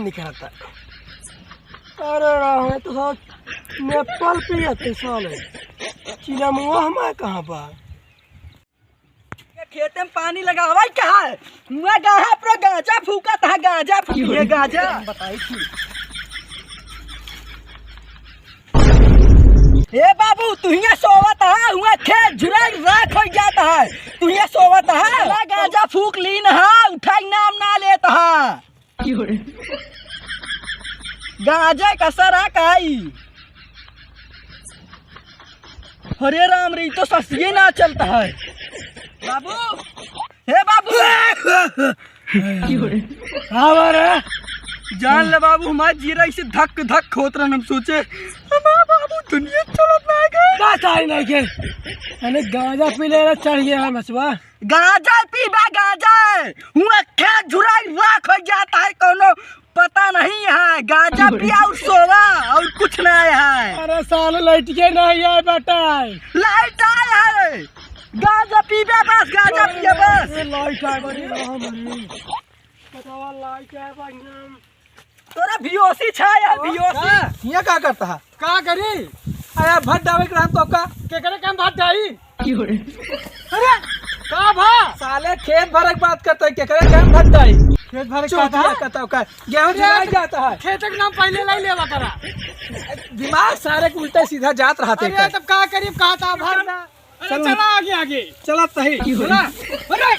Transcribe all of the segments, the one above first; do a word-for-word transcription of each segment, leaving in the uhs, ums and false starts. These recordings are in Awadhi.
निकलता। अरे राम, ये तो साला नेपाल पे जाते साले। चिलमुआ हमारे कहाँ बा? ये खेते में पानी लगावा ही कहाँ है? हुआ गाँव पर गांजा फूकत है, गांजा फूकी है, गांजा। बताई थी। ए बाबू, तू हियां सोवत है, हुआ खेत झुराई राख हो जाता है। तू हियां सोवत है, गांजा फूक लीन है, उठाई नाम ना लेत है। गांजे का सरा काई। हरे राम रे, ई तो ससिए ना चलता है। बाबू, हे बाबू। का बा रे? जान ले बाबू, हमार जीरा ऐसे धक धक होत रहन, हम सोचे, हमार बाबू दुनिया चलत ना गए। बात आई नहीं के। अने गांजा पी ले रहा, चढ़ गया है मसवा। गांजा पीबा गांजा, हुआ खेत झुराई राख हो जाता है, कोनो पता नहीं है। गांजा पिया और सोवा और कुछ ना है। अरे साले लाइट के नहीं आए बेटा। लाइट आए है, गांजा पीबे बस, गांजा पिए बस। अरे लाइट आए बड़ी राम रे। बतावा लाइट आए बड़ी राम। तोरा बीओसी छा यार, बीओसी। का? हियां का करता है? का करी? अरे भट डावे के रहन तो का? केकरे काम भट डाई? अरे का भा? साले खेत भरे के बात करता है, केकरे काम भट डाई? खेत भरे के चूतिया बात है? कहता है का? गेहूं अरे झुराई तो जाता है। खेत के नाम पहले लाई लेवा करा। दिमाग सारे के उल्टा सीधा जात रहते अरे का? तब का करी, कहा था भर ना। अरे चलो। चला आगे, आगे। चला सही। चला। अरे,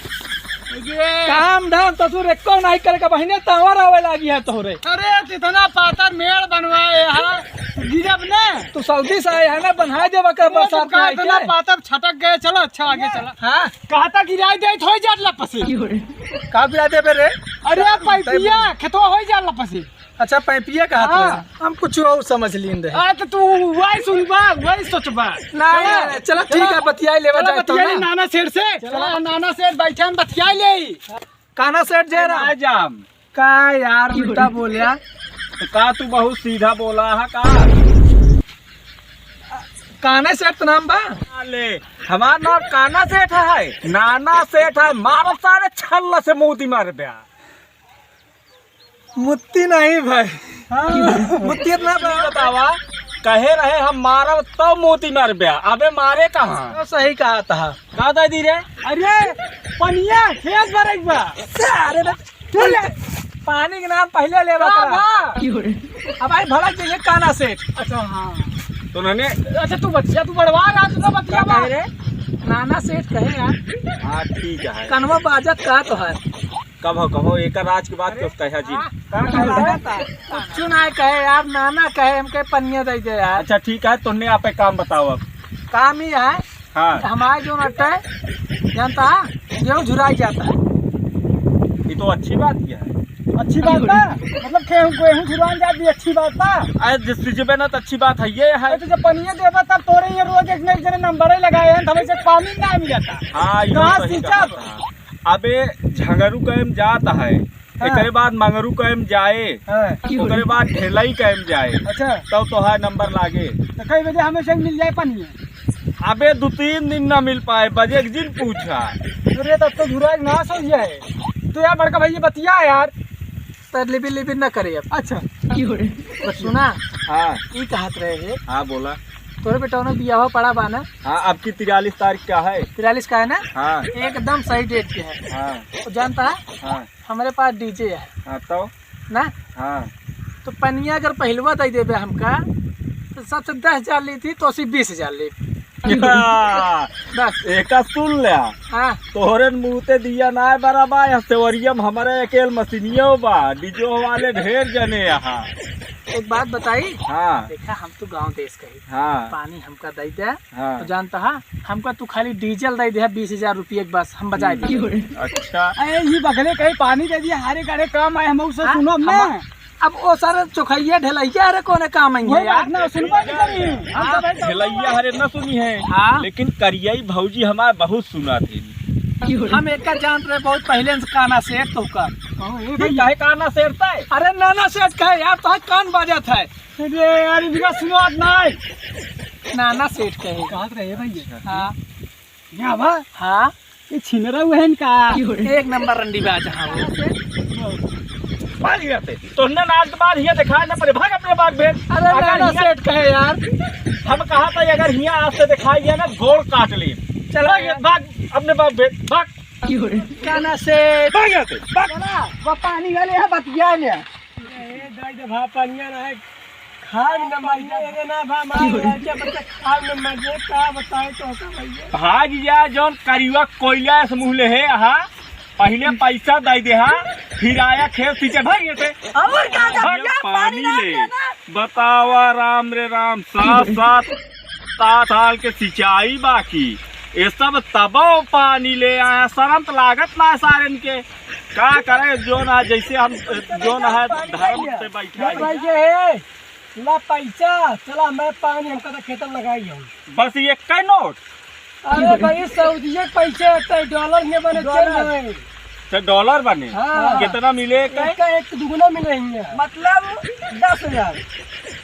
अरे। काम धाम ससुर एको नहीं करे का बहिने तावर आवे लागी है तोहरे। अरे, इतना पातर मेड़ बनवाए यहाँ, गिरब ने। तू सऊदी से आए है ना, बनाए देवा का अरे, बरसात का में इतना आके। पातर छटक गए। चलो, अच्छा, आगे चला। हाँ। कहा था गिराई दे, थोड़ी जात लपसी। का गिराई देबे रे? अरे, पाइपिया, खेतवा हो जात लपसी। अच्छा, पैपिया कहत हाँ। रहे। हम कुछ और समझ लीन रहे। हाँ, तो तू वही सुनबा, वही सोचबा। नहीं, चला, नहीं, नहीं, चला, ठीक चला, है, बतियाई लेवा चला, जाए तो बतियाई ना। नाना सेठ से। चला। चला, नाना सेठ बैठे, हम बतियाई ले। काना सेठ जय राम। जय राम। का यार, उल्टा बोल्या? तो का तू बहुत सीधा बोला है का? काना सेठ तो नाम बा? ले, हमार नाम काना सेठ है, नाना सेठ है, मारो सारे छल्ला से मोती मार ब्या। मुत्ती नहीं भाई। हाँ। मुत्ती इतना बा। बतावा, कहे रहे हम मारब तो मोती मार ब्या, अबे मारे कहाँ? तो सही कहा था। का दे दी रे? अरे, पनिया खेत भरे के बा। अरे बे, चल ले। पानी के नाम पहले लेवा का करा। बा? अब भाई भड़क जाइए काना सेठ। अच्छा, हाँ। तो नने अच्छा, तू बतिया, तू बड़वा रहा, तू ना बतिया का बा। कहे रे? नाना सेठ कहे यार। हाँ, ठीक है। कनवा बाजत का तो है। कबो, कबो, एकर राज के बात कुछ कहा जी। हाँ, का कहे? कुछ ना कहे यार, नाना कहे, हमके पनिया दे दे यार। अच्छा, ठीक है, तुमने आप एक काम बताओ अब। काम ही है, हाँ। हमारे जो नट्टे, जानता, गेहूं झुराई जाता है। ये तो अच्छी बात किया है। अच्छी बात बा, मतलब गेहूं, गेहूं झुरान जात भी अच्छी बात बा। अरे, जिस चीज में ना तो अच्छी बात है, ये है। अरे, तो जब पनिया देबा, तब तोरे ये रोज एक न एक जने नंबर ही लगाए हैं, तो हमें से पानी ना मिलता। हाँ, ये कहाँ तो सही सींचब? कहा था। अबे झंगरू कैम जात है, हाँ। एकरे बाद मंगरू कैम जाए, हाँ। ओकरे बाद ढेलई कैम जाए, अच्छा। तब तोहार नंबर लागे। तो कई बजे हमें से मिल जाए पानी? अबे दो तीन दिन ना मिल पाए, बजे एक दिन पूछा। अरे तब तो झुराए ना सो जाए। तो यार बड़का भैया बतिया यार। तो लिबिर लिबिर ना करे अब। अच्छा। बस सुना। हाँ। ई कहत रहे हे। हाँ बोला। तोरे बेटौना बियाह पड़ा बा ना? हाँ, अब की तिरालीस तारीख का है। तिरालीस का है ना? हाँ। एकदम सही डेट पे है। हाँ। तो जानता है? हाँ। हमरे पास डीजे है। हाँ, तो? ना? हाँ। तो पनिया अगर पहिलवा दे देबे हमका, तो सबसे दस हजार ली थी, तो सी बीस हजार ली। बस। एका सुन ले। हाँ। तोहरे मुँह ते दिया ना है बराबर, या सेवरिया में हमारे अकेल मशीनियो बा, डीजो वाले ढेर जने यहाँ। एक बात बताई? हाँ। देखा, हम तो गाँव देश के ही। हाँ। पानी हमका दे दे। हाँ। तो जानता है, हमका तू खाली डीजल दे दे, बीस हजार रुपये के बस, हम बजाए दे। हम्म, अच्छा। अरे, ये बगले कहीं पानी दे दिया, हारे करे काम आए, हम उससे हाँ, सुनो हम, ना। अब वो सारे चोखैया ढलैया, अरे, कौन काम आई है यार? ना, सुनबा नहीं करी। हम हाँ, सब है तो ढलैया हरे ना सुनी है, हाँ। लेकिन करियाई भौजी हमारे बहुत सुना थे। हम एक का जानत रहे बहुत पहले से काना सेठ तो का। कहो, ए ये भैया। काहे काना सेठ है? अरे, नाना सेठ कहे यार, तो कान बाजत है। अरे यार, इनका सुनात नाय। नाना सेठ कहे। कहत रहे भैया। हाँ। क्या बा? हाँ। ये छिनरा हुआ है इनका। एक नंबर रंडी बाज, हाँ, वो। भाग हियाँ से। तोहने नाच के बाद हियाँ दिखाई ना पड़े, भाग अपने बाप भेज। अरे अगर ना, ना, हियाँ सेठ कहे यार। हम कहा था, अगर हियाँ आज से दिखाई दिया ना, गोड़ काट ले। चला भाग, यार। भाग, अपने बाप भेज, भाग। का ना सेठ? भाग हियाँ से, भाग। चला, वो पानी वाले यहाँ बतिया ले। ए, दाई दे भा, पनिया ना है। खाग न मर जाए, अरे ना बा, मार की हो? लड़के बच्चे खाग न मर जाए, का बताए तो का भैया? भाग जा, जौन करिया कोयला से मुँह ले है, हाँ? पहिले पैसा दे दे, हाँ? फिर आया खेत सींचे, भाग ये से। और का जा, भाग, या पानी पानी ना ले। देना। बतावा, राम रे राम, सात, सात, सात साल के सिंचाई बाकी, ये सब तबो पानी ले आया, शर्म तो लागत ना है सारन के। का करे, जौन है, जैसे हम, जौन है, धर्म से बैठा है। भाई ये है। ला पैसा, चला मैं पानी हमका तो खेतन लगाई हम। बस ये एक नोट? अरे भाई, सऊदिये के पैसे होते हैं, डॉलर में बने चल डॉलर। रहे। अच्छा, डॉलर बने? हाँ। कितना मिले एक? एक का एक दुगुना मिले ही है। मतलब दस हजार।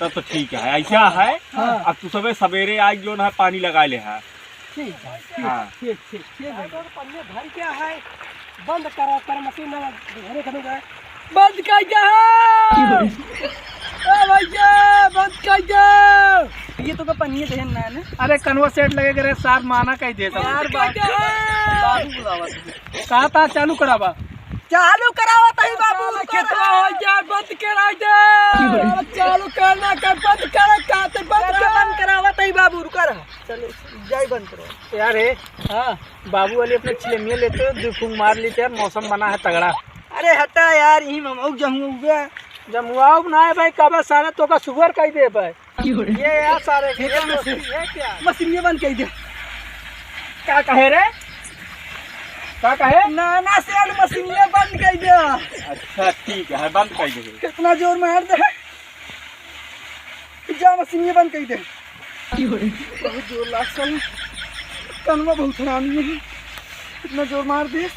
तब तो ठीक है, ऐसा है। हाँ। अब तू सबे सवेरे आज जौन है पानी लगा ले है। ठीक है, ठीक, हाँ। ठीक, ठीक, ठीक है। अरे, पन्ने भर क्या है? बंद करो, कर मशीन ना, घरे खत्म करे। बंद कर दे। की बोले? ए भैया, बंद कर दे। ये तो का पन्नी देहन ना है ना? अरे, कनवा सेट लगे करे, सार माना कही दे सब। यार, बंद कर दे। बाबू बुलावा तू। कहा था चालू करावा? चालू करावा तही बाबू, साला रुका खेतवा रहा। हो गया, बंद करा दे। की बोले? अरे, चालू करना कर, बंद कर, कहते बंद करा, कर। बंद करावा तही बाबू, रुका रहा। चलो, जाई बंद करो। यार, हे, हाँ। बाबू वाली अपने चिलमिया लेते, दो फूंक मार लेते यार, मौसम बना है तगड़ा। अरे हटा यार, यही ममऊ जमुआ। जमुआऊ ना है भाई, कबे सारे तो का सुअर कही दे भाई। ये यार सारे के ये मशीन, ये क्या? मशीन ये बंद कही दे। का कहे रे? का कहे? ना, ना, सेठ, मशीन ये बंद कही दे। अच्छा, ठीक है, बंद कही दे। कितना जोर मार दे। जा मशीन ये बंद कही दे। बहुत जोर लाग सल। कनवा बहुत हरामी है। इतना जोर मार दे।